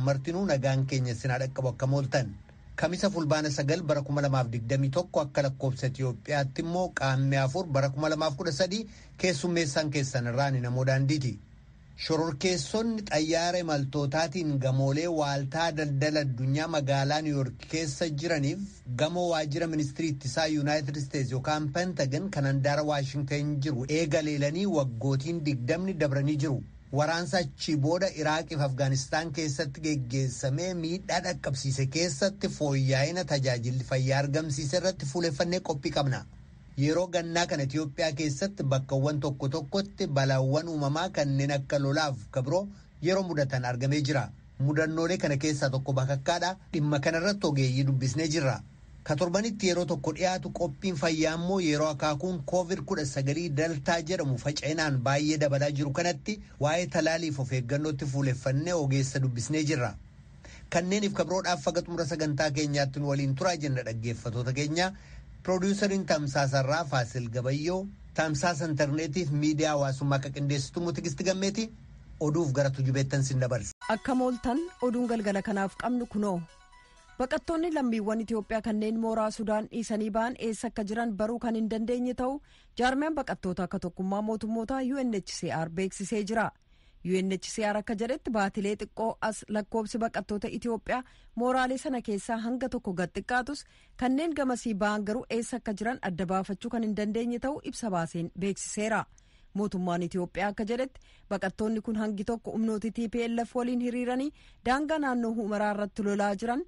Martinuu nagaan keenya sinaa dhaqqabu akka mooltan. Kamisa fulbaana 9 bara 2021 akka lakkoofsa Itiyoophiyaatti immoo qaammee 4 bara 2013 keessummeessaan keessan irraan namoo daandiiti. Shororkeessonni xayyaara imaltootaatiin gamoolee waaltaa daldala addunyaa magaalaa Niiwuyoork keessa jiraniif gamoo waajjira ministirii ittisaa Yuunaayitid Isteetsi yookaan Pentagan kan handaara Waashingtan jiru eega leelanii waggootiin 20 dabranii jiru. Waraansa achii booda Iraaqiif Afgaanistaan keessatti geggeessamee miidhaa dhaqqabsiise keessatti fooyya'ina tajaajilli fayyaa argamsiise irratti fuuleffannee qophii qabna. Yeroo gannaa kana Itiyoophiyaa keessatti bakkawwan tokko tokkotti balaawwan uumamaa kanneen akka lolaaf kabroo yeroo mudatan argamee jira. Mudannoolee kana keessaa tokko bakakkaadha. Dhimma kanarratti ogeeyyii dubbisnee jirra. Ka torbanitti yeroo tokko dhiyaatu qophiin fayyaa immoo yeroo akaakuun COVID-19 daltaa jedhamu faca'inaan baay'ee dabalaa jiru kanatti waa'ee talaaliif of eeggannootti fuuleffannee ogeessa dubbisnee jirra. Kanneeniif kabroodhaaf faga xumura sagantaa keenyaatti nu waliin turaa jenna dhaggeeffatoota keenya. Piroodyusariin Tamsaasarraa Faasil Gabayyoo, Tamsaasa Intarneetiif miidiyaa hawaasummaa akka qindeessitu immoo Tigisti Gammeeti oduuf gara tujubeettan sin dabarsa. Akka mooltan oduun galgala kanaaf qabnu kunoo. Baqattoonni lammiiwwan Itiyoophiyaa kanneen mooraa Sudaan dhiisanii ba'an eessa akka jiran baruu kan hin dandeenye ta'u jaarmiyaan baqattoota akka tokkummaa mootummootaa UNHCR beeksisee jira. UNHCR akka jedhetti baatilee xiqqoo as lakkoobsi baqattoota Itiyoophiyaa mooraalee sana keessaa hanga tokko gad xiqqaatus kanneen gamasii ba'an garuu eessa akka jiran adda baafachuu kan hin dandeenye ta'u ibsa baaseen beeksiseera. Mootummaan Itiyoophiyaa akka jedhetti baqattoonni kun hangi tokko humnoota TPLF waliin hiriiranii daangaa naannoo Humaraa irratti lolaa jiran.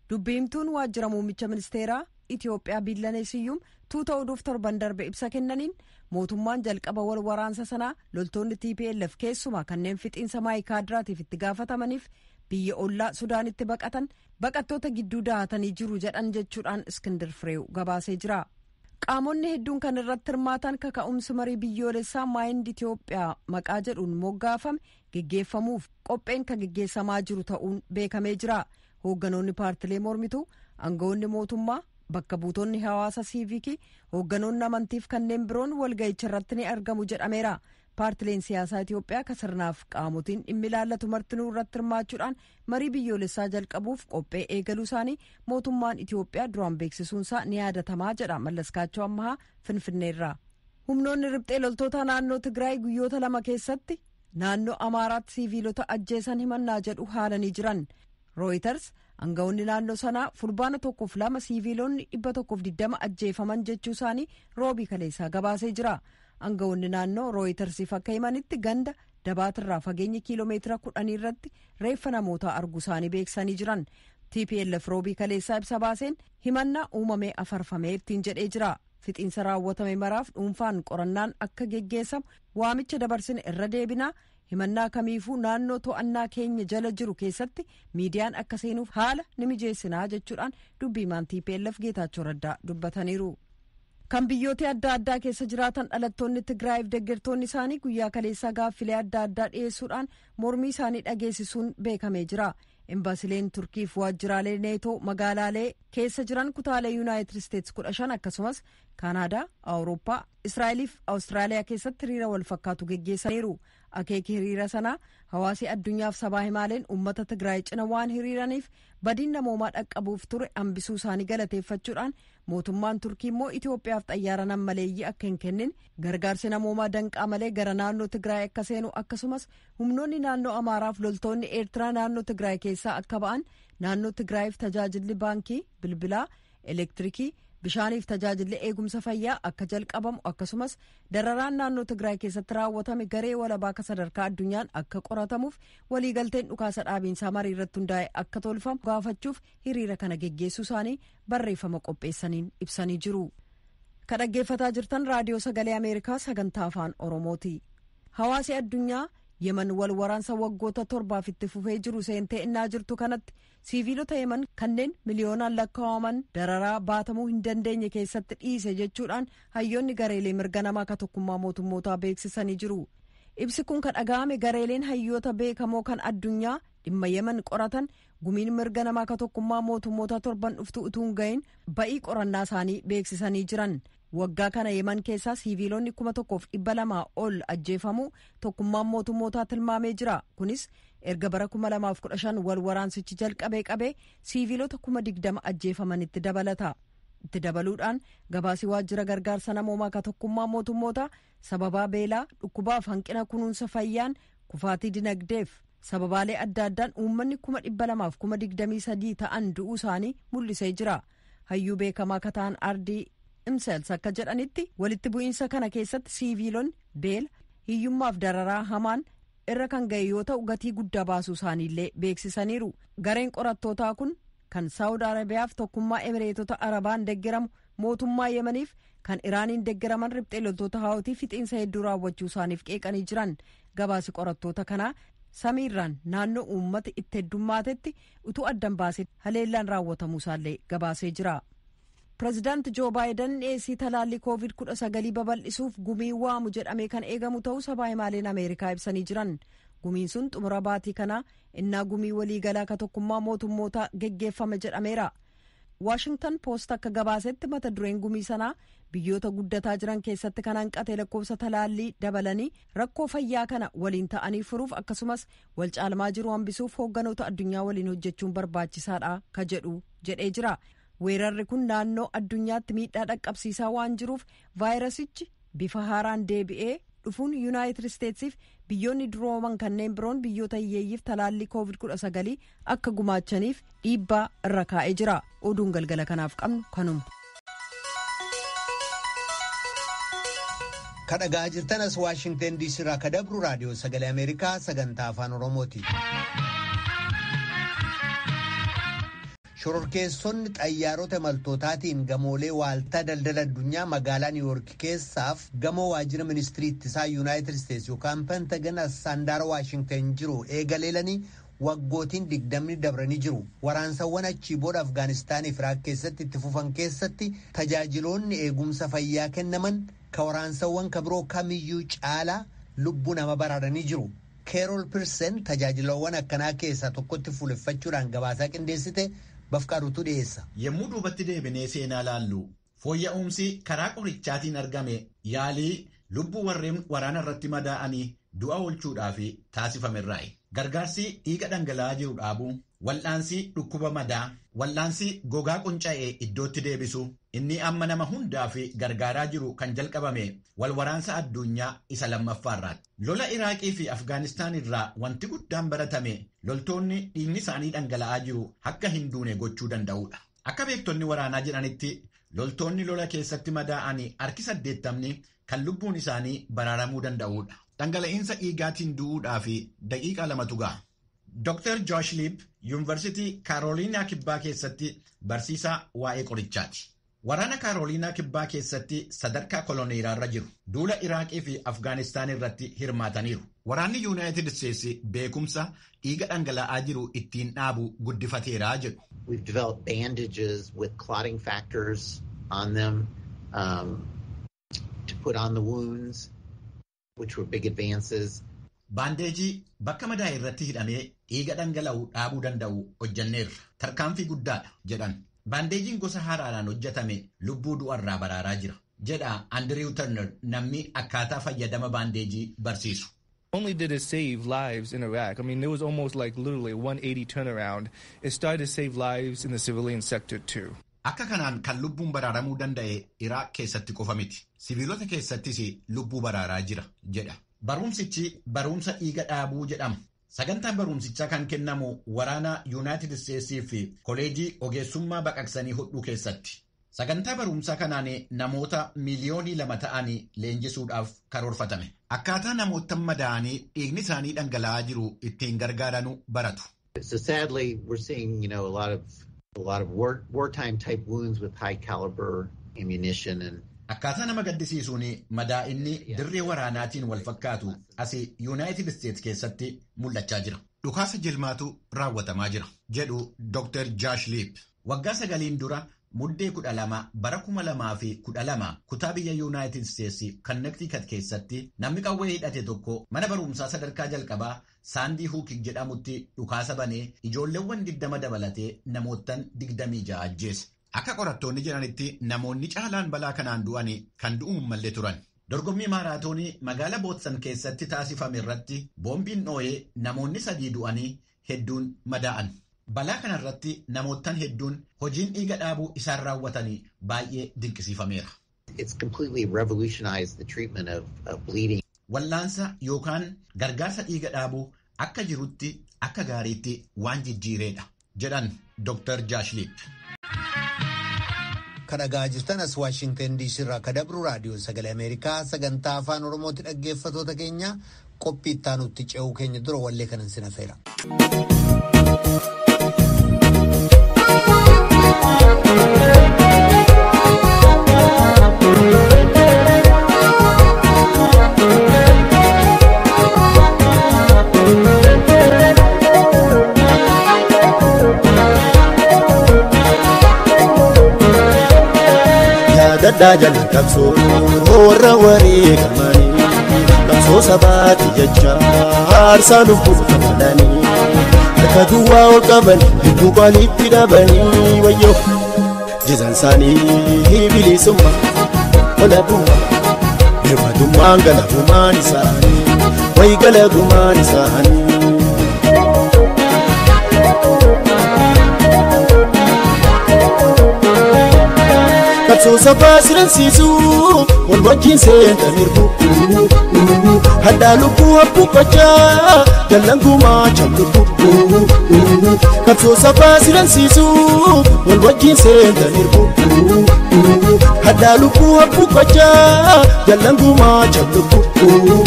Dubbiimtuun waajjira muummicha ministeeraa Itiyoophiyaa Biillanee Siyyuum tuuta oduuf torban darbe ibsa kennaniin mootummaan jalqaba wal waraansa sanaa loltoonni TPLF keessumaa kanneen fixiinsa maayikaadiraatiif itti gaafatamaniif biyya ollaa Sudaanitti baqatan baqattoota gidduu dahatanii jiru jedhan jechuudhaan Iskindir Fireew gabaasee jira. Qaamonni hedduun kan irratti hirmaatan kaka'umsi marii biyyoolessaa Maayind Itiyoophiyaa maqaa jedhuun moggaafame geggeeffamuuf qopheen kan geggeessamaa jiru ta'uun beekamee jira. Hoogganoonni paartilee mormituu, aangawoonni mootummaa, bakka buutonni hawaasa siivikii, hoogganoonni amantiif kanneen biroon walga'icha irratti ni argamu jedhameera. Paartileen siyaasaa Itiyoophiyaa kasirnaaf qaamotiin dhimmi ilaallatu martinuu irratti hirmaachuudhaan marii biyyoolessaa jalqabuuf qophee eegaluu isaanii mootummaan Itiyoophiyaa duraan beeksisuunsaa ni yaadatamaa jedha Mallaskaachoo Ammahaa Finfinneerraa. Humnoonni riphxee loltoota naannoo Tigraay guyyoota 2 keessatti naannoo Amaaraatti siiviilota ajjeesan himannaa jedhu haalanii jiran. Reuters aangawoonni naannoo sanaa fulbaana 1 fi 2 siiviilonni 120 ajjeefaman jechuu isaanii roobii kaleessaa gabaasee jira. Aangawoonni naannoo Reutersiif akka himanitti ganda dabaatirraa fageenya kiiloomeetira 10 irratti reeffa namootaa arguu isaanii beeksisanii jiran. TPLF roobii kaleessaa ibsa baaseen himannaa uumamee afarfamee ittiin jedhee jira. Fixiinsa raawwatame maraaf dhuunfaan qorannaan akka geggeessamu waamicha dabarsine irra deebinaa. Himannaa kamiifuu naannoo to'annaa keenya jala jiru keessatti miidiyaan akka seenuuf haala ni mijeessinaa jechuudhaan dubbiimaan TPLF Geetaachoo Raddaa dubbataniiru. Kan biyyoota adda addaa keessa jiraatan dhalattoonni Tigraayiif deeggartoonni isaanii guyyaa kaleessaa gaaffilee adda addaa dhiyeessuudhaan mormii isaanii dhageessisuun beekamee jira. Embaasileen Turkiif waajjiraalee Neetoo magaalaalee keessa jiran kutaalee Yuunaayitid Isteetsi 15 akkasumas Kaanaadaa, Awurooppaa, Israa'eliif Awustiraaliyaa keessatti hiriira wal fakkaatu geggeessaniiru. Akeeki hiriira sanaa hawaasi addunyaaf sabaa himaaleen uummata Tigraay cina waan hiriiraniif badiin namoomaa dhaqqabuuf ture hambisuu isaanii galateeffachuudhaan mootummaan Turkii immoo Itiyoophiyaaf xayyaara nammaleeyyii akka hin kennin gargaarsi namoomaa danqaa malee gara naannoo Tigraay akka seenu akkasumas humnoonni naannoo Amaaraaf loltoonni Eertiraa naannoo Tigraay keessaa akka ba'an naannoo Tigraayiif tajaajilli baankii, bilbilaa, elektirikii, bishaaniif tajaajilli eegumsa fayyaa akka jalqabamu akkasumas dararaan naannoo Tigraay keessatti raawwatame garee walabaa akka sadarkaa addunyaan akka qoratamuuf waliigalteen dhukaasa dhaabiinsaa marii irratti hundaa'e akka tolfamu gaafachuuf hiriira kana geggeessuu isaanii barreeffama qopheessaniin ibsanii jiru. Kan dhaggeeffataa jirtan raadiyoo sagalee Ameerikaa sagantaa afaan Oromooti. Hawaasi addunyaa Yemen wal waraansa waggoota 7 itti fufee jiru seentee innaa jirtu kanatti siiviilota Yemen kanneen miliyoonaan lakkaa'aman dararaa baatamuu hin dandeenye keessatti dhiise jechuudhaan hayyoonni gareelee mirga namaa akka tokkummaa mootummootaa beeksisanii jiru. Ibsi kun kan dhaga'ame gareeleen hayyoota beekamoo kan addunyaa dhimma Yemen qoratan gumiin mirga namaa akka tokkummaa mootummoota torban dhuftu utuu hin gahin ba'ii qorannaa isaanii beeksisanii jiran. Waggaa kana Yemen keessaa siiviilonni 1200 ol ajjeefamuu tokkummaan mootummootaa tilmaamee jira. Kunis Erga bara 2015 wal waraansichi jalqabee qabee siiviilota 20,000 ajjeefamanitti dabalata. Itti dabaluudhaan gabaasii waajjira gargaarsa namoomaa ka tokkummaa mootummoota sababaa beelaa, dhukkubaaf hanqina kunuunsa fayyaan, kufaatii dinagdeef sababaalee adda addaan uummanni 223,000 ta'an du'uu isaanii mul'isee jira. Hayyuu beekamaa ka ta'an Ardii Imsels akka jedhanitti, walitti bu'iinsa kana keessatti siiviilonni beela, hiyyummaaf dararaa hamaan irra kan ga'e yoo ta'u, gatii guddaa baasuu isaaniillee beeksisaniiru. Gareen qorattootaa kun kan Saawud Arabiyaaf Tokkummaa Emireetota Arabaan deeggaramu mootummaa Yemaniif kan Iraaniin deeggaraman riphxee loltoota Haawutii fixiinsa hedduu raawwachuu isaaniif qeeqanii jiran. Gabaasi qorattoota kanaa samiirraan naannoo uummati itti heddummaatetti utuu addan baasee haleellaan raawwatamuu isaallee gabaasee jira. Pireezidaant Joo Baayiden dhiyeessii talaallii Koovid 19 babal'isuuf gumii waamu jedhamee kan eegamu ta'uu sabaa himaaleen Ameerikaa ibsanii jiran. Gumiin sun xumura baatii kanaa innaa gumii waliigalaa ka tokkummaa mootummoota geggeeffame jedhameera. Waashingtan Poost akka gabaasetti, mata dureen gumii sanaa biyyoota guddataa jiran keessatti kan hanqate lakkoofsa talaallii dabalanii rakkoo fayyaa kana waliin ta'anii furuuf, akkasumas wal caalmaa jiru hambisuuf hoogganoota addunyaa waliin hojjechuun barbaachisaadha ka jedhu jedhee jira. Weerarri kun naannoo addunyaatti miidhaa dhaqqabsiisaa waan jiruuf, vaayirasichi bifa haaraan deebi'ee dhufuun Yuunaayitid Isteetsiif biyyoonni durooman kanneen biroon biyyoota hiyyeeyyiif talaallii Koovid 19 akka gumaachaniif dhiibbaa irra kaa'ee jira. Oduun galgala kanaaf qabnu kanuma. Kan dhagaa jirtan as Waashingtan DC irraa ka dabru Raadiyoo Sagalee Ameerikaa sagantaa Afaan Oromooti. Shororkeessonni xayyaarota imaltootaatiin gamoolee waaltaa daldala addunyaa magaalaa Niiwuork keessaaf gamoo waajjira ministirii ittisaa Yuunaayitid Isteets yookaan Pentagan handaara Waashingtan jiru eegaleelanii waggootiin 20 dabranii jiru. Waraansawwan achii booda Afgaanistaanii fi Iraaq keessatti itti fufan keessatti tajaajiloonni eegumsa fayyaa kennaman ka waraansawwan ka biroo kamiyyuu caalaa lubbuu nama baraaranii jiru. Keerol Pirsen tajaajilawwan akkanaa keessaa tokkotti fuuleffachuudhaan gabaasaa qindeessite Bafqaaruutu dhiyeessa. Yommuu duubatti deebinee seenaa laallu, fooyya'umsi karaa qorichaatiin argame yaalii lubbuu warreen waraana irratti madaa'anii du'a oolchuudhaaf taasifamerraayi. Gargaarsi dhiiga dhangala'aa jiru dhaabuu, wal'aansi dhukkuba madaa, wal'aansi gogaa qunca'ee iddootti deebisu, inni amma nama hundaaf gargaaraa jiru kan jalqabame wal waraansa addunyaa isa lammaffaarraati. Lola Iraaqii fi Afgaanistaan irraa wanti guddaan baratame loltoonni dhiigni isaanii dhangala'aa jiru akka hin duune gochuu danda'udha. Akka beektonni waraanaa jedhanitti, loltoonni lola keessatti madaa'anii harki 80ni kan lubbuun isaanii baraaramuu danda'udha. Dhangala'iinsa dhiigaatiin du'uudhaaf daqiiqaa 2tu ga'a. Dr. Josh Lipp Yuunivarsiitii Kaaroliinaa Kibbaa keessatti barsiisaa waa'ee qorichaati. Waraana Kaaroliinaa Kibbaa keessatti sadarkaa koloneeraarra jiru. Duula Iraaqii fi Afgaanistaan irratti hirmaataniiru. Waraanni Yuunaayitid Isteetsi beekumsa dhiiga dhangala'aa jiru ittiin dhaabu guddifateera jedhu. We've developed bandages with clotting factors on them to put on the wounds, which were big advances. Baandeejii bakka madaa'e irratti hidhamee dhiiga dhangala'u dhaabuu danda'u hojjanneerra. Tarkaanfii guddaadha jedhan. Baandeejiin gosa haaraadhaan hojjetame lubbuu du'arraa baraaraa jira jedha Andrew Turner, namni akkaataa fayyadama baandeejii barsiisu. Only did it save lives in Iraq. I mean, there was almost like literally 180 turnaround. It started to save lives in the civilian sector too. Akka kanaan kan lubbuun baraaramuu danda'e Iraaq keessatti qofa miti. Siviilota keessattis lubbuu baraaraa jira jedha. Barumsichi barumsa dhiiga dhaabuu jedhama. Sagantaan barumsichaa kan kennamu waraana Yuunaayitid Isteetsii fi koleejii ogeessummaa baqaqsanii hodhuu keessatti. Sagantaa barumsaa kanaan namoota 2 miiliyoonii ta'anii leenjisuudhaaf karoorfatame. Akkaataa namoota madaa'anii dhiigni isaanii dhangala'aa jiru ittiin gargaaranu baratu. So sadly, we're seeing a lot of wartime type wounds with high caliber ammunition and Akkaataa nama gaddisiisuun madaa'inni dirree waraanaatiin wal fakkaatu asii Yuunaayitid Isteets keessatti mul'achaa jira. Dhukaasa jilmaatu raawwatamaa jira jedhu Dr. Josh Lipp. Waggaa 9n dura, Muddee 12 bara 2012, kutaa biyya Yuunaayitid Isteetsi Kannektikat keessatti namni qawwee hidhate tokko mana barumsaa sadarkaa jalqabaa Saandii Huukik jedhamutti dhukaasa banee ijoolleewwan 20 dabalatee namoottan 26 ajjeese. Akka qorattoonni jedhanitti, namoonni caalaan balaa kanaan du'an kan du'uun mallee turan. Dorgommii maaraatoonii magaalaa Bootsan keessatti taasifame irratti boombiin dhoo'ee namoonni 3 du'anii hedduun madaa'an. Balaa kanarratti namoottan hedduun hojiin dhiiga dhaabuu isaan raawwatanii baay'ee dinqisiifameera. It's completely revolutionized the treatment of bleeding. Wallaansa yookaan gargaarsa dhiiga dhaabuu akka jirutti akka gaariitti waan jijjiireedha jedhan Dr. Jaash Liip. Kan dhagaa jirtan as Waashingtan DC irraa kan dabru raadiyoo sagalee Ameerikaa sagantaa afaan Oromootti dhaggeeffatoota keenya qophii itti aanutti ce'uu keenya dura wallee kanan sin afeera. Yaadadhaa jala qabsoo warra wareegamanii qabsoo sabaati jecha aarsaa lubbuu kafalanii harka duwwaa ol qaban gidduu qaaliitti dhabanii wayyoo jizaan isaanii bilisummaa olabummaa birmadummaan galabumaan isaanii wayi galabumaan isaanii. Qabsoo sabaa siransiisuu wal wajjin seentan hirbu hadhaa lubbuu habbuuqqachaa jallan gumaa lubbuu qabsoo sabaa siransiisuu wal wajjin seentan hirbu hadhaa lubbuu habbuuqqachaa jallan gumaa lubbuu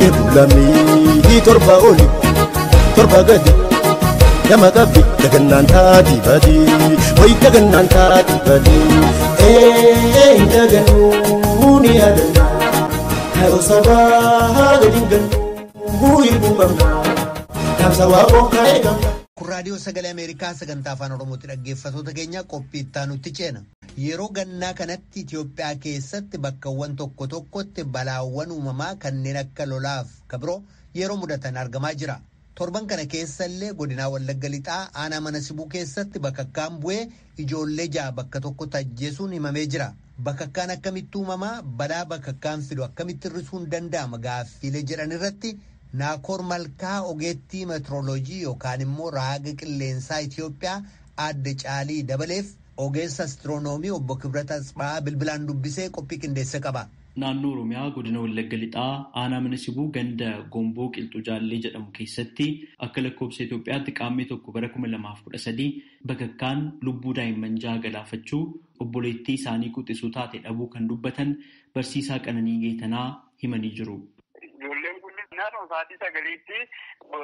eebbu lamii torba oli torba gadi. Nama qabdi dagannaan taati badii wayi dagannaan taati badii ee hin dagannuu ni yaadanna yeroo sabaa gadi hin gannu hirbuu qabna dhaamsa waaqoo ka'ee qabna. Kun raadiyoo sagalee Ameerikaa sagantaa afaan Oromootti dhaggeeffatoota keenya qophii itti aanutti ceena. Yeroo gannaa kanatti Itoophiyaa keessatti bakkawwan tokko tokkotti balaawwan uumamaa kanneen akka lolaaf kabiroo yeroo mudatan argamaa jira. Torban kana keessa illee godinaa Wallagga Lixaa aanaa mana sibuu keessatti bakakkaan bu'ee ijoollee 6 bakka tokkotti ajjeesuun himamee jira. Bakakkaan akkamitti uumamaa balaa bakakkaan fidu akkamitti hir'isuun danda'ama gaaffiilee jedhan irratti Naakoor Malkaa ogeettii meetirooloojii yookaan immoo raaga qilleensaa Itoophiyaa aadde Caalii Dabaleef ogeessa astiroonoomii obbo Kibrat Atsibaa bilbilaan dubbisee qophii qindeesse qaba. Naannoo Oromiyaa godina Wallagga Lixaa aanaa mana sibuu ganda Gomboo Qilxuu Jaallee jedhamu keessatti akka lakkoofsa Itoophiyaatti qaammee 1 bara 2013 bakakkaan lubbuu daa'imman 6 galaafachuu obboleettii isaanii quxisuu taate dhabuu kan dubbatan barsiisaa Qananii Geetanaa himanii jiru. Ijoolleen kunis naannoo sa'aatii 9tti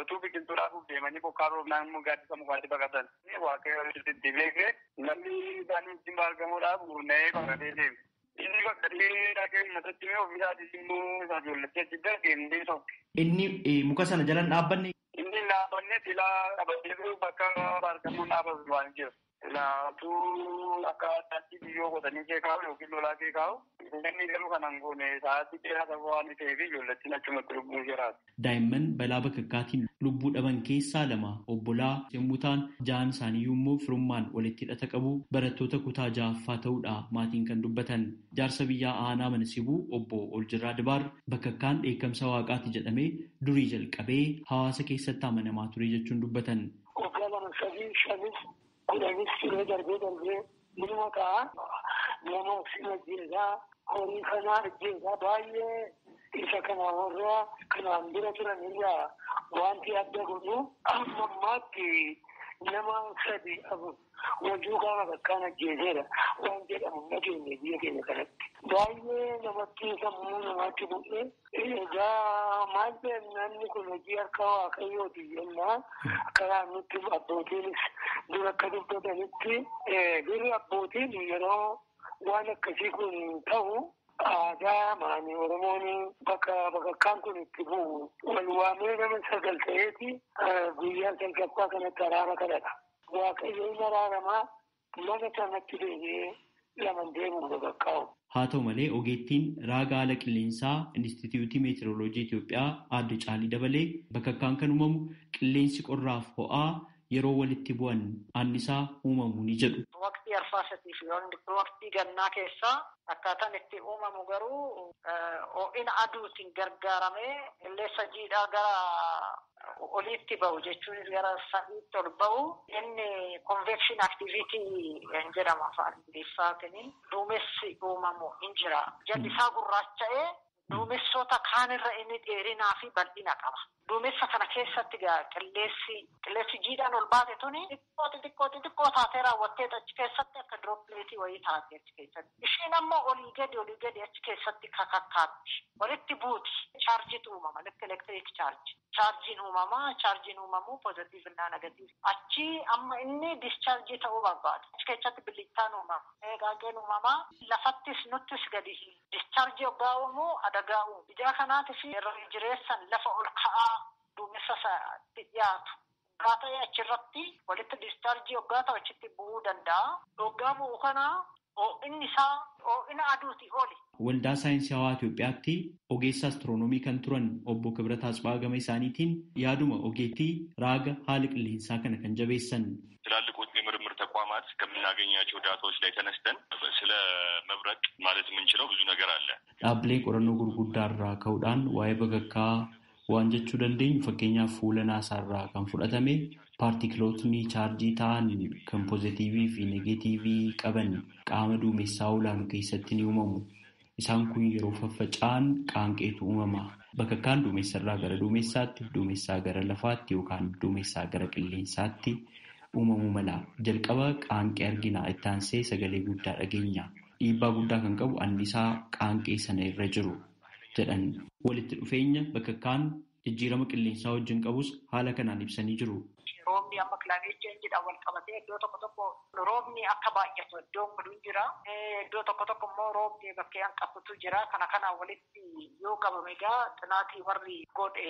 utuu biqiltuu dhaabuuf deemanii bokkaa roobnaan immoo gaaddisa mukaatti baqatan. Waaqayyo itti beekee namni isaanii wajjin argamuudhaaf gurna'ee baqatee deeme. Inni baqatee dhaqee uummatatti himee ofii isaatii immoo isa ijoolletti achi dargee sokke. Inni muka sana jala hin dhaabbanne. Inni hin dhaabbanne silaa qabatee bakka argamuun dhaabatu waan jiru. Silaatuu akka addaatti biyyoo qotanii kee kaa'u yookiin lolaa kee kaa'u. Inni garuu kan hin goone sa'aatii dheeraa ta'uu waan ta'eef ijoollettiin achumatti lubbuun jiraatu. Daa'imman balaa bakakkaatiin lubbuu dhaban keessaa 2 obbolaa yommuu ta'an 6 isaaniiyyuu immoo firummaan walitti hidhata qabu barattoota kutaa 6ffaa ta'uudha maatiin kan dubbatan. Jaarsa biyyaa aanaa mana sibuu obbo Oljirraa Dibaar bakakkaan dheekkamsa waaqaati jedhamee durii jalqabee hawaasa keessatti amanamaa ture jechuun dubbatan. Waggaa 2 3 5 10 turee darbee darbee minuma ta'a. Nama oksina ajjeesaa horii kanaa ajjeesaa baay'ee isa kana warra kanaan bira turan irraa wanti adda godhu amma ammaatti nama 3 4 wal duukaa bakakkaan ajjeeseera waan jedhamu hin dhageenye biyya keenya kanatti. Baay'ee namatti sammuu namaatti bu'ee egaa maal namni kun hojii harka waaqayyooti jennaa karaa nutti abbootiinis dura akka dubbatanitti duri abbootiin yeroo waan akkasii kun ta'u aadaa maanii Oromoon bakka bakakkaan kun itti bu'u wal waamee nama 9 ta'eeti guyyaa 9ffaa kanatti araara kadhata. Waaqayyoon araaramaa mana sanatti deebi'ee laman deemuun bakakkaa'u. Haa ta'u malee ogeettiin raaga haala qilleensaa Inistituutii Meetirooloojii Itoophiyaa aadde Caalii Dabalee bakakkaan kan uumamu qilleensi qorraaf ho'aa yeroo walitti bu'an annisaa uumamu ni jedhu. Waqtii Waqtii arfaasatii fi waqtii gannaa keessaa akkaataan itti uumamu garuu ho'ina aduutiin gargaaramee qilleensa jiidhaa gara oliitti ba'u jechuunis gara samiitti ol ba'u inni convection activity jedhama afaan Ingiliffaatiin duumessi uumamu hin jira. Jalli isaa gurraacha'ee duumessoota kaanirra inni dheerinaa fi bal'ina qaba. Duumessa kana keessatti qilleensi jiidhaan ol baate tuni xixiqqoo xixiqqoo xixiqqoo taatee raawwattee achi keessatti akka diroopileetii wayii taate achi keessatti. Ishiin ammoo olii gadi achi keessatti kakakkaatti. Walitti buuti. Chaarjiitu uumama. Elektiriik chaarji. Chaarjiin uumamaa, chaarjiin uumamuu poozitiiv innaa negatiiv. Achi amma inni discharjii ta'uu barbaada. Achi keessatti billichaan uumama. Qaanqeen uumamaa lafattis nuttis gadi discharjii hoggaa uumuu adagaa uumu. Ijaa kanaatif irra jireessan lafa ol ka'aa duumessa isaatti dhiyaatu. Hoggaa ta'e achirratti walitti discharjii hoggaa ta'u achitti bu'uu danda'a. Hoggaa bu'u kana ho'inni isaa ho'ina aduuti oli. Waldaa Saayinsii Hawaa Itoophiyaatti ogeessa astiroonoomii kan turan obbo Kibrat Atsibaa gama isaaniitiin yaaduma ogeettii raaga haala qilleensaa kana kan jabeessan. ትላልቆቹ የምርምር ተቋማት ከምናገኛቸው ዳታዎች ላይ ተነስተን ስለ መብረቅ ማለት የምንችለው ብዙ ነገር አለ። Dhaabbilee qorannoo gurguddaa irraa ka'uudhaan waa'ee bakakkaa waan jechuu dandeenyu fakkeenyaaf fuula naasaarraa kan fudhatame paartikilootni chaarjii ta'an kan poozitiivii fi negeetiivii qaban qaama duumessaa olaanu keessatti ni uumamu. Isaan kun yeroo faffaca'an qaanqeetu uumama. Bakakkaan duumessarraa gara duumessaatti, duumessaa gara lafaatti yookaan duumessaa gara qilleensaatti uumamuu mala. Jalqaba qaanqee argina. Itti aansee sagalee guddaa dhageenya. Dhiibbaa guddaa kan qabu annisaa qaanqee sana irra jiru jedhan. Walitti dhufeenya bakakkaan jijjiirama qilleensaa wajjin qabus haala kanaan ibsanii jiru. Roobni amma climate change-dhaan wal qabatee iddoo tokko tokko roobni akka baay'atu iddoon kun jira. Iddoo tokko tokko immoo roobni bakkee hanqatutu jira. Kana kanaan walitti yoo qabame egaa xinaatii warri godhe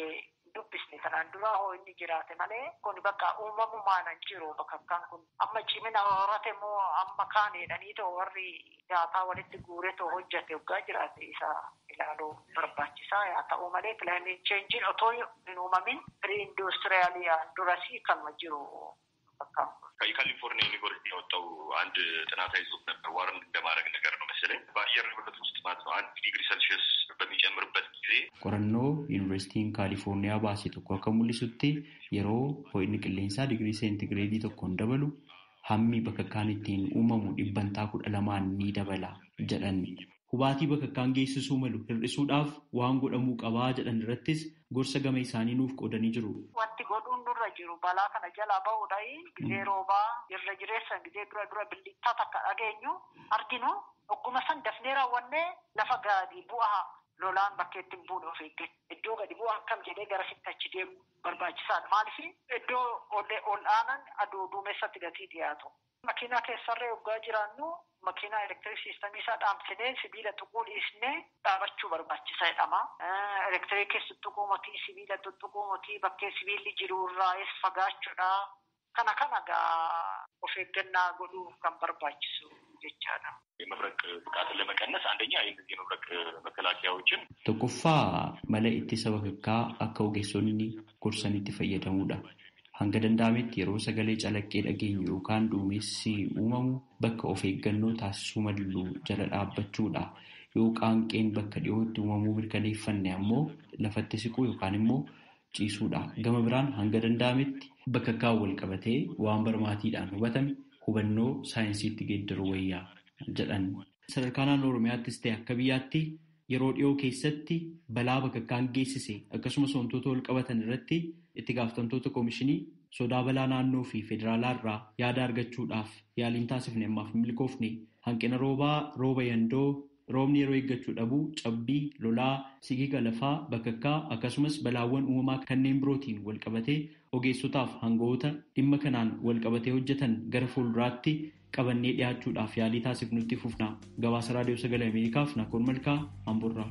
dubbisne kanaan dura hoo inni jiraate malee kun bakka uumamumaan hin jiru bakakkaan kun amma cimina horate immoo amma kaan jedhanii too warri daataa walitti guure too hojjate hoggaa jiraate isa ilaaluu barbaachisaa yaa ta'u malee climate change otoo hin uumamin pre-industrialiyaan durasii kanuma jiru bakka. የካሊፎርኒያ ዩኒቨርሲቲ ያወጣው አንድ ጥናታዊ ጽሑፍ ነበር። ዋርን እንደማድረግ ነገር ነው መሰለኝ በአየር ንብረት ውስጥ ማለት ነው 1 ዲግሪ ሴልሺየስ በሚጨምርበት ጊዜ Qorannoo yuunivarsiitiin Kaalifoorniyaa baase tokko akka mul'isutti yeroo ho'inni qilleensaa digirii seentigireedii tokkoon dabalu hammi bakakkaan ittiin uumamu 12% ni dabala jedhan. Hubaatii bakakkaan geessisuu malu hir'isuudhaaf waan godhamuu qabaa jedhan irrattis gorsa gama isaanii nuuf qoodanii jiru. Wanti godhuun nurra jiru balaa kana jalaa bahuudhaan gizee roobaa irra jireessan gizee dura dura billichaa takka dhageenyu arginu ogguma san dafnee raawwannee lafa gadi bu'aa lolaan bakkeetti hin buune of eeggatu. Iddoo gadi bu'aan kam jedhee gara sitti achi deemu barbaachisaadha. Maaliif iddoo ol aanan aduu duumessatti gatii dhiyaatu. Makiinaa keessarree hoggaa jiraannu makiinaa elektiriik siistamii isaa dhaamsinee sibiila tuquu dhiisnee dhaabachuu barbaachisaa jedhama. Elektiriikis tuttuquu motii, sibiila tuttuquu motii, bakkee sibiilli jiru irraayis fagaachuudha. Kana kana gaa of eeggannaa godhuu kan barbaachisu jechaadha. የመብረቅ ብቃትን ለመቀነስ አንደኛ የመብረቅ መከላከያዎችን Tokkoffaa mala ittisa bakakkaa akka ogeessonni gorsanitti fayyadamuudha. Hanga danda'ametti yeroo sagalee calaqqee dhageenyu yookaan duumessi uumamu bakka of eeggannoo taasisuu malu jala dhaabbachuudha. Yoo qaanqeen bakka dhiyootti uumamuu mirkaneeffanne ammoo lafatti siquu yookaan immoo ciisuudha. Gama biraan hanga danda'ametti bakakkaan wal qabatee waan barmaatiidhaan hubatame hubannoo saayinsiitti geeddaruu wayyaa jedhan. Sadarkaa naannoo Oromiyaattis ta'e akka biyyaatti yeroo dhiyoo keessatti balaa bakakkaan geessise akkasumas wantoota wal qabatan irratti itti gaafatamtoota koomishinii sodaa balaa naannoo fi federaalaa irraa yaada argachuudhaaf yaaliin taasifne ammaaf hin milkoofne hanqina roobaa, rooba yandoo, roobni yeroo eeggachuu dhabuu, cabbii, lolaa, sigiga lafaa, bakakkaa akkasumas balaawwan uumamaa kanneen birootiin wal qabatee ogeessotaaf hangoota dhimma kanaan wal qabatee hojjetan gara fuulduraatti qabannee dhiyaachuudhaaf yaalii taasifnutti fufna. Gabaasa Raadiyoo Sagalee Ameerikaaf Naakoor Malkaa Amboorraa.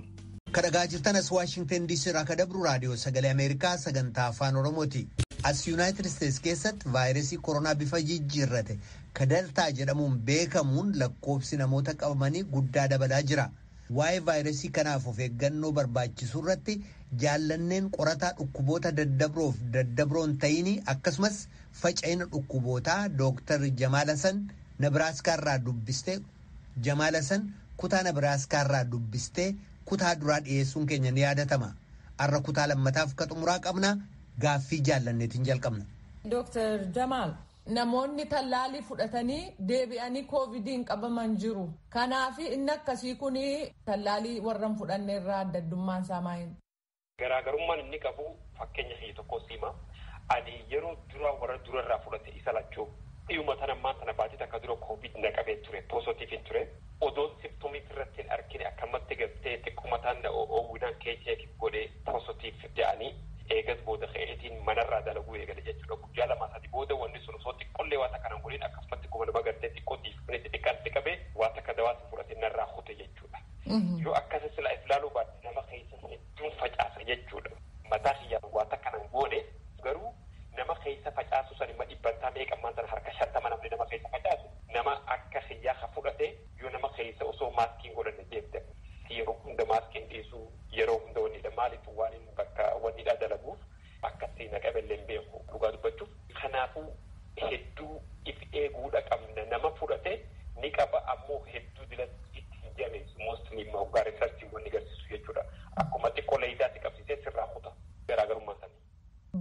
Kadhagaa jirtan as Waashingtan DC irraa ka dabru Raadiyoo Sagalee Ameerikaa sagantaa Afaan Oromooti. As Yuunaayitid Isteets keessatti vaayirasii koronaa bifa jijjiirrate ka deltaa jedhamuun beekamuun lakkoofsi namoota qabamanii guddaa dabalaa jira. Waa'ee vaayirasii kanaaf of eeggannoo barbaachisu irratti jaallanneen qorataa dhukkuboota daddabroof daddabroon ta'inii akkasumas faca'ina dhukkubootaa Dooktar Jamaal Hasan Nebraaskaa dubbistee Jamaal Hasan kutaa Nebraaskaa dubbistee kutaa duraa dhiyeessuun keenya ni yaadatama. Har'a kutaa lammataaf ka xumuraa qabna, gaaffii jaallanneetiin jalqabna. Dooktar Jamaal, namoonni tallaalii fudhatanii deebi'anii koovidiin qabaman jiru. Kanaaf inni akkasii kun tallaalii warra hin fudhanne irraa adda addummaan isaa maali? Garaagarummaan inni qabu, fakkeenya kiyya tokko siima. Ani yeroo duraa warra durarraa fudhate isa lachuu dhiyuma tana ammaan tana baatii takka dura koovid na qabee ture, positive ture. Odoon symptomii irratti hin argine akkamatti gartee xiqquma taan oowwinaan kee check godhee positive jedhanii, eegas booda ka'eetiin manarraa dalaguu eegale jechuudha. Guyyaa 2-3 booda wanni sun osoo xiqqollee waan takka nan godhin akkasumatti kuma nama gartee xiqqoo dhiifnee xixiqqaatti qabee waan takka dawaas fudhatee narraa kute jechuudha. Yoo akkasa silaa if laaluu baatte nama keessa hedduun facaasa jechuudha. Mataa kiyyaan waan takka nan goone, garuu nama keessa facaasu san imma dhibbantaa meeqa ammaan sana harka 50 namni nama keessa facaasu nama akka kiyyaa ka fudhate yoo nama keessa osoo maaskiin godhanne deemte. Yeroo hunda maaskiin dhiisu, yeroo hunda wannidha, maaliif waan inni bakka wannidha dalaguuf akkatti na qabellee hin beeku dhugaa dubbachuuf. Kanaafuu hedduu if eeguudha qabna. Nama fudhate ni qaba, ammoo hedduu dila itti hin jabeessu, mostly hoggaa researchii wanni garsiisu jechuudha. Akkuma xiqqoo leeydaatti qabsiisee sirraa kuta garaagarummaa sanii.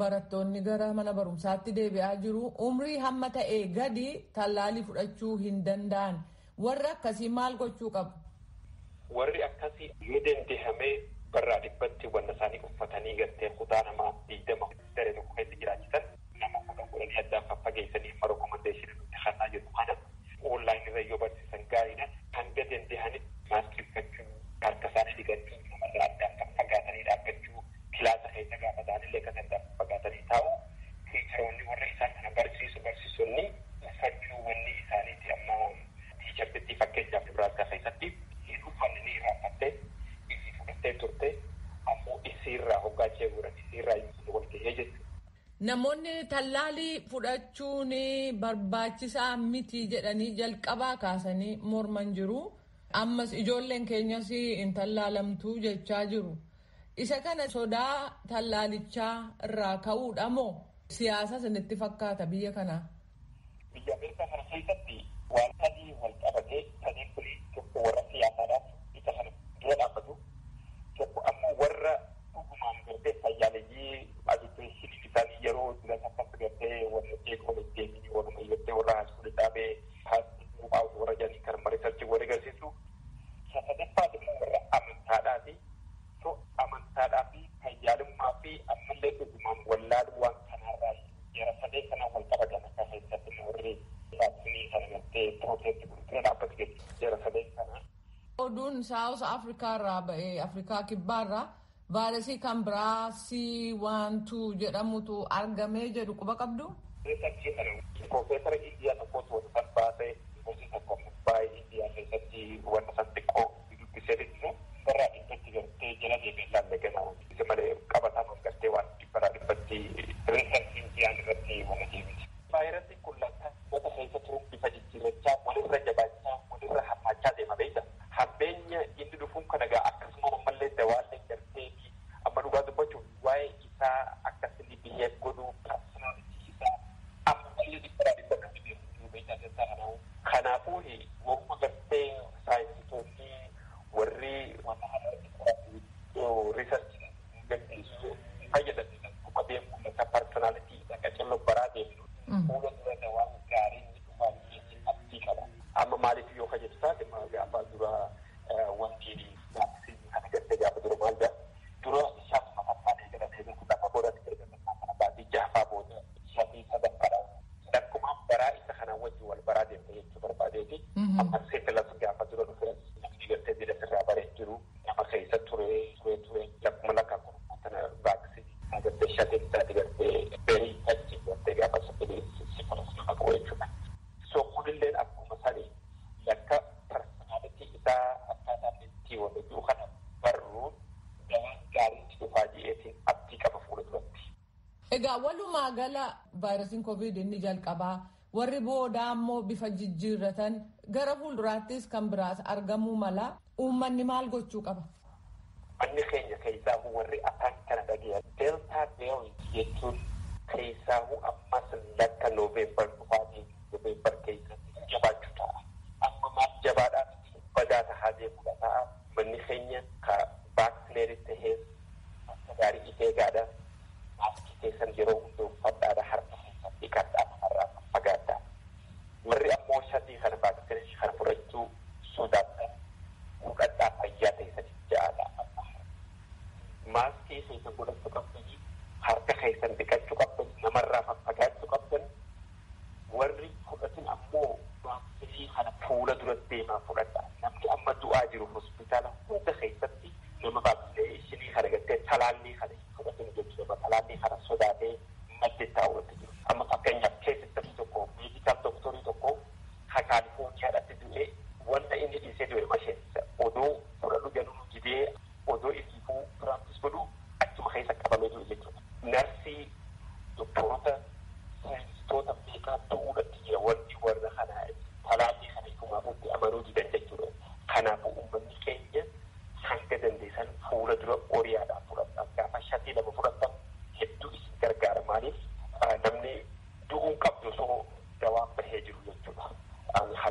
Barattoonni gara mana barumsaatti deebi'aa jiru. Umrii hamma ta'ee gadi tallaalii fudhachuu hin danda'an. Warri akkasii maal gochuu qabu? Warri akkasii yoo dandeehamee barraa dhibbatti wanna isaanii uffatanii gartee kutaa nama 20 daree tokko keessa jiraachisan nama 10 godhanii addaan faffageessanii, amma recommendationii nuti kennaa jirru kana online irra yoo barsiisan gaariidha. Hanga danda'anitti maaskii uffachuu, harka isaanii dhiqachuu, namarraa addaan faffagaatanii dhaabbachuu, kilaasa keessa gaafa ta'anillee kan addaan faffagaatanii taa'u, teacheroonni warra isaan kana barsiisu barsiisonni uffachuu wanni isaaniiti. Amma teachertitti fakkeenyaaf Nebraaskaa keessatti hin uffanne, ni irraanfattee isii fudhattee turte, ammoo isiirraa hoggaa ishee godhan isiirraa wal gahee jechuudha. Namoonni tallaalii fudhachuun barbaachisaa miti jedhanii jalqabaa kaasanii morman jiru. Ammas ijoolleen keenyas hin tallaalamtuu jechaa jiru. Isa kana sodaa tallaalichaa irraa ka'uudha moo siyaasa isinitti fakkaata biyya kanaa? Biyya Ameerikaa kana keessatti waan sadii wal qabatee, sadii kuni tokko warra siyaasaadhaaf isa kana dura dhaabbatu, tokko ammoo warra dhugumaan gartee fayyaaleyyii educationii isaanii yeroo duras akkas gartee warra jeeqoon deemini warra gartee warra high schoolii dhaabee high warra jedhanii kan researchii warri agarsiisu. Sadaffaati immoo warra amantaadhaati. So amantaadhaa fi fayyaalummaa fi ammallee dhugumaan wallaaluu waan kanaarraa jara sadee kana wal qabatan akka keessatti warri vaccineii kana gartee protest dura dhaabbatu jechuudha jara sadee kana. Oduun South Afrikaa irraa ba'ee, Afrikaa Kibbaa irraa vaayirasii kan biraa C12 jedhamutu argamee jedhu quba qabdu. Researchii kana Profeesara Indiyaa tokkotu wanta san baasee, yuunivarsiitii tokko baay'ee Indiyaa keessatti wanta san xiqqoo dubbisee jiru. Barraa dhibbatti gartee jala deemee ilaalle gana isa malee qabatamaan gartee waan dhibbaraa dhibbatti researchii Indiyaan irratti wanta deemiti. Vaayirasiin kun lakka wanta keessa turuun bifa jijjiirrachaa, walirra jabaachaa, walirra hammaachaa deema beekta. Hammeenya inni dhufuun kana gaa akkasuma ammallee dawaallee gartee amma dhugaa dubbachuuf waa'ee isaa akkasii behave godhuu, personality isaa ammallee dhibbaraa dhibba kan beeku beektaa danda'a kanaafuu. Kanaafuu woguma gartee saayintistoonni warri wanta kana qoratu research gaggeessu fayyadan akkuma deemu lakka personality isaa qacello baraa deemnu fuula dura dawaan gaariin ni dhufaa abdii qaba. Amma maaliif yoo kajettu taate, gaafa dura wanti vaccine kana gartee gaafa dura maal jedha dura shaatuma takkaan eegalan, eegalu lama godhatti eegalan, kana baatii jaafaa booda shatii sadaffaadha. Lakkumaan baraa isa kana wajjin wal baraa deemte jechuu barbaadeeti. Amma syphilis gaafa dura dhufe namni gartee bira sirraa baree jiru nama keessa ture ture ture lakkuma lakka kun kana vaccine gartee shatiin isaati gartee very effective gartee gaafa syphilis nama qabu jechuudha. So kunilleen akkuma sanii lakka personality isaa akkaataan itti wal jiru kana barruun dawaan gaariin dhufaa ji'eetiin abdii qaba fuula duratti. Egaa walumaa gala vaayirasiin koovid inni jalqabaa, warri boodaa immoo bifa jijjiirratan, gara fuulduraattis kan biraas argamuu mala, uummanni maal gochuu qaba? Manni keenya keessaahu warri afaan kana dhagayan Delta variant jechuun keessaahu ammas lakka November dhufaatii November keessatti jabaachuu.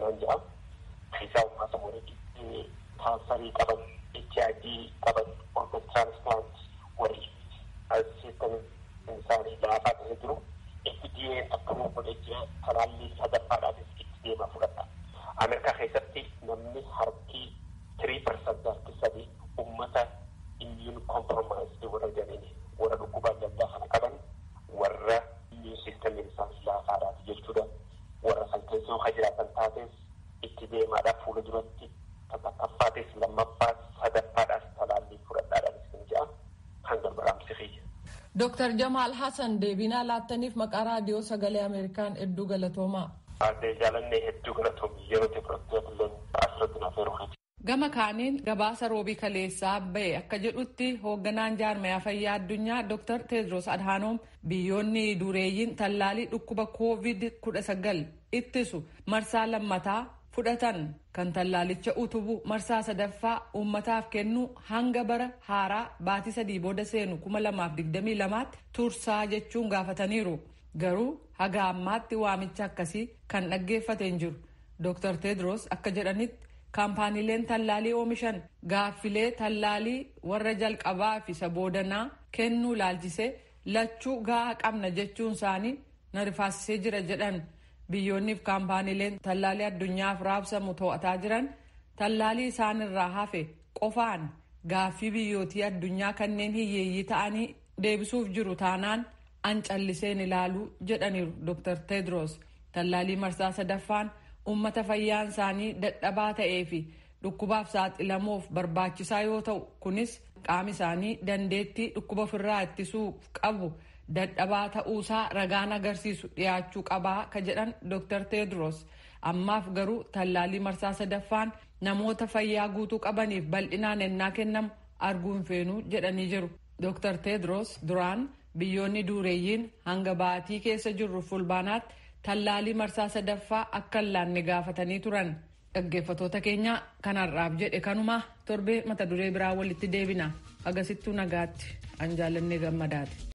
Kanaan jira. Keessaa uummata warri kaansarii qaban, HIV qaban, organ transplant warri siistamiin isaanii laafaa ta'ee jiru. FDA akkuma godhee jira talaallii sadaffaadhaafis itti deema fudhata. Ameerikaa keessatti namni harki 3% harki 3 uummata immune compromised warra jedhaniin warra dhukkuba adda addaa kana qaban warra immune systemiin isaanii laafaadhaati jechuudha. Warra san keessa yoo jiraatan taates itti deemaadhaaf fuula duratti takkaffaates lammaffaas sadaffaadhaas talaallii fudhadhaadhaanis kan jedha kan gargaaramsi kiyya. Dooktar Jamaal Hassan deebinaa laattaniif maqaa raadiyoo sagalee Ameerikaan hedduu galatoomaa. Aadde jaalannee hedduu galatoomii yeroo ta'e fudhattee illee asirratti naaf yeroo. Gama kaaniin gabaasa roobii kaleessaa ba'e akka jedhutti hoogganaan jaarmayaa fayyaa addunyaa Dr. Tedros Adhanom biyyoonni dureeyyiin tallaalii dhukkuba COVID-19 ittisu marsaa lammataa fudhatan kan tallaalicha utubu marsaa sadaffaa uummataaf kennu hanga bara haaraa baatii 3 booda seenu 2022 tti tursaa jechuun gaafataniiru. Garuu haga ammaatti waamicha akkasii kan dhaggeeffate hin jiru. Dr. Tedros akka jedhanitti kaampaaniileen tallaalii oomishan gaaffilee tallaalii warra jalqabaa fi saboodanaa kennuu laalchisee lachuu gahaa qabna jechuun isaanii na rifaasisee jira jedhan. Biyyoonniif kaampaaniileen tallaalii addunyaaf raabsamu to'ataa jiran tallaalii isaanirraa hafe qofaan gaaffii biyyootii addunyaa kanneen hiyyeeyyii ta'anii deebisuuf jiru taanaan an calliseen ilaaluu jedhaniiru Dr. Tedros. Tallaalii marsaa sadaffaan uummata fayyaan isaanii dadhabaa ta'ee fi dhukkubaaf saaxilamuuf barbaachisaa yoo ta'u kunis qaami isaanii dandeettii dhukkuba ofirraa ittisuu qabu dadhabaa ta'uusaa ragaan agarsiisu dhiyaachuu qabaa ka jedhan Dr. Tedros. Ammaaf garuu tallaalii marsaa sadaffaan namoota fayyaa guutuu qabaniif bal'inaan ennaa kennamu arguu hin feenuu jedhanii jiru. Dr. Tedros duraan biyyoonni dureeyyiin hanga baatii keessa jirru fulbaanaatti tallaalii marsaa sadaffaa akka hin laanne gaafatanii turan. Dhaggeeffattoota keenya kanarraaf jedhe kanuma torbee mata duree biraa walitti deebina. Agasittuu nagaatti. An jaallannee gammadaati.